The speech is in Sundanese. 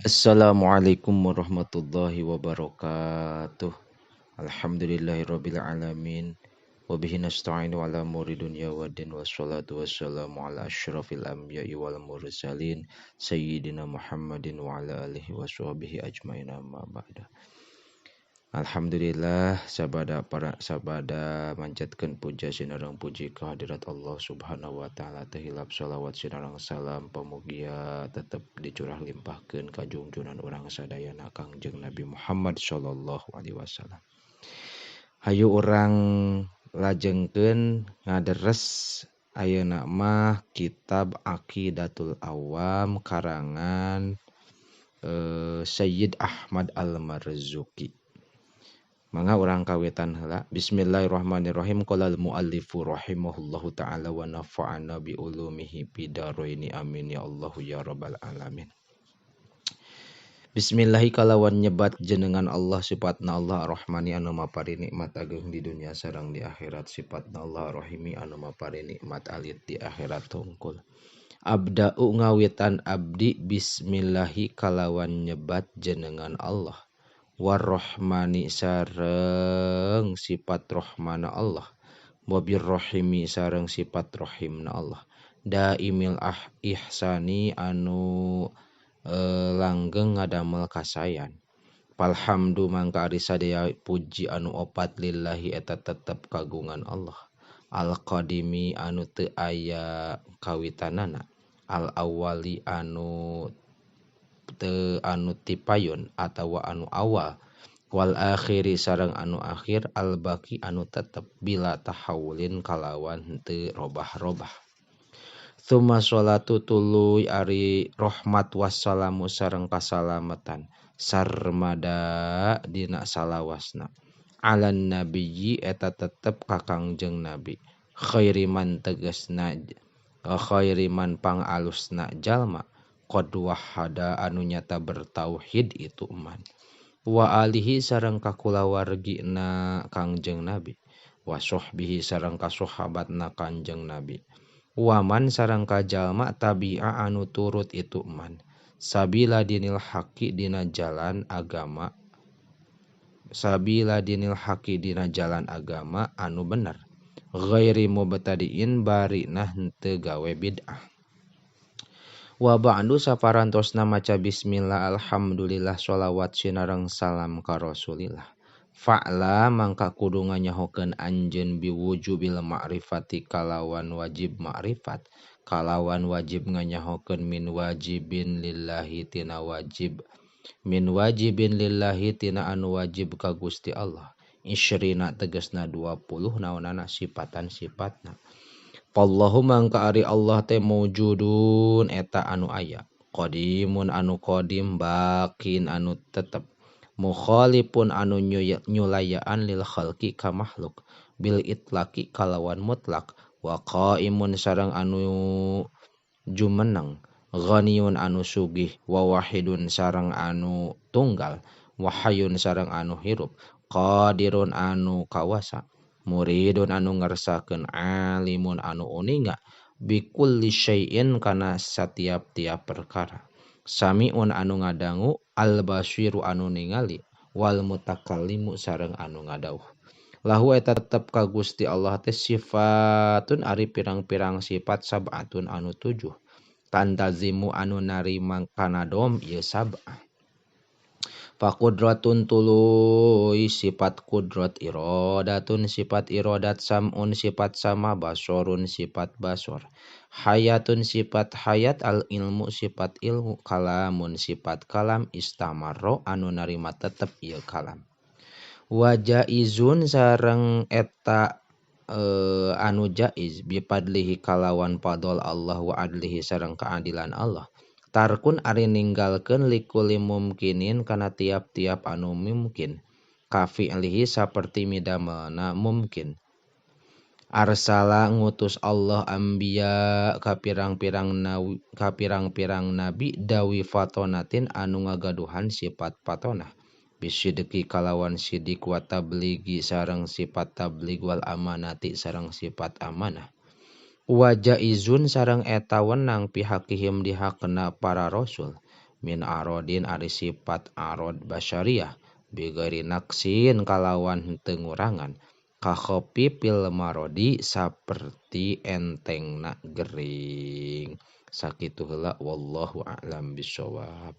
Assalamualaikum warahmatullahi wabarakatuh. Alhamdulillahirabbil alamin. Wabihi nasta'inu ala umuri dunya waddin, wassalatu wassalamu ala asyrafil anbiya'i wal mursalin sayyidina Muhammadin wa ala alihi washabbihi ajmain, amma ba'da. Alhamdulillah, sabada para sabada manjatkeun puja sinareng puji kehadirat Allah Subhanahu wa taala. Teu hilap sholawat sinareng salam pamugia tetep dicurah limpahkeun ka junjunan urang sadayana, Kangjeng Nabi Muhammad sallallahu alaihi wasallam. Hayu urang lajengkeun ngaderes ayeuna mah kitab Aqidatul Awam karangan Sayyid Ahmad Al-Marzuki. Mangga urang kawitan heula. Bismillahirrahmanirrahim. Qala al-muallifu rahimahullahu taala wa nafa'ana bi ulumihi bidaraini, amin ya Allahu ya rabbal alamin. Bismillahi kalawan nyebat jenengan Allah, sifatna Allah, Ar-Rahmani anu mapari nikmat ageng di dunia sareng di akhirat, sifatna Allah, Ar-Rahimi anu mapari nikmat alit di akhirat hungkul. Abda'u ngawitan abdi, bismillahi kalawan nyebat jenengan Allah, warrohmani sareng sifat rohmana Allah, wabirrohimi sareng sifat rohimna Allah, daimil ihsani anu langgeng ngadamel kasayan. Falhamdu mangka ari sadaya puji anu opat, lillahi eta tetep kagungan Allah, al-qadimi anu teu aya kawitanana, al-awwali anu teu anu tipayun atawa anu awal, wal akhiri sareng anu akhir, al baqi anu tetep, bila tahawulin kalawan henteu robah-robah. Tsumma sholatu tuluy ari rahmat, wassalamu sareng kasalamatan, sarmada dina salawasna, alan nabiyyi eta tetep ka Kangjeng Nabi, khairiman tegasna khairiman pangalusna jalma, qad wahada anu nyata bertauhid itu man, wa alihi sareng kakulawargina Kangjeng Nabi, wa sahbihi sareng kasahabatna Kangjeng Nabi, waman sareng kajalma, tabi'a anu turut itu man, sabila dinil haqi dina jalan agama, sabila dinil haqi dina jalan agama anu bener, ghairi mubtadiin barina henteu gawe bid'ah. Wa ba'du saparantosna maca bismillah, alhamdulillah, sholawat sinareng salam ka Rasulillah. Fa'la mangka kudu nganyahokeun anjeun, biwujubil ma'rifati kalawan wajib ma'rifat, kalawan wajib nganyahokeun, min wajibin lillahi tina wajib, min wajibin lillahi tina anu wajib ka Gusti Allah, isyrina tegasna 20 naonana sifatan sifatna. Fallahu mangka ari Allah teh maujudun eta anu aya, qadimun anu qadim, baqin anu tetep, mukhalifun anu nyulayaan, lil khalqi ka makhluk, bil itlaqi kalawan mutlak, wa qaimun sareng anu jumeneng, ghaniyun anu sugih, wa wahidun sareng anu tunggal, wa hayyun sareng anu hirup, qadirun anu kawasa, muridun anu ngersakeun, alimun anu uninga, bikulli syai'in kana satiap-tiap perkara, samiun anu ngadangu, al-basiru anu ningali, wal mutakallimu sareng anu ngadauh. Lahu eta tetep ka Gusti Allah teh, sifatun ari pirang-pirang sifat, sab'atun anu tujuh, tantazimu anu narima kanadom ieu sab'ah. Faqudratun tuluy sifat kudrat, iradatun sifat iradat, sam'un sifat sama, basarun sifat basar, hayatun sifat hayat, al ilmu sifat ilmu, kalamun sifat kalam, istamarro anu narima tetep ieu kalam. Wa jaizun sareng eta anu jaiz, bifadlihi kalawan fadl Allah, wa adlihi sareng keadilan Allah, tarkun ari ninggalkeun, likulli mumkinin kana tiap-tiap anu mungkin, kafi'lihi saperti midamelna mungkin. Arsala ngutus Allah anbiya ka pirang-pirang nabi, ka pirang-pirang nabi, dawi fatonatin anu ngagaduhan sifat fatonah, bisidqi kalawan sidik, wa tabligi sareng sifat tablig, wal amanati sareng sifat amanah. Wa jaizun sareng eta wenang, pihakihim dihakna para rasul. Min arodin ari sifat arod basyariah bighairi naqsin kalawan henteu ngurangan kakhafifil marodi saperti entengna gering. Sakitu heula wallahu a'lam bishawab.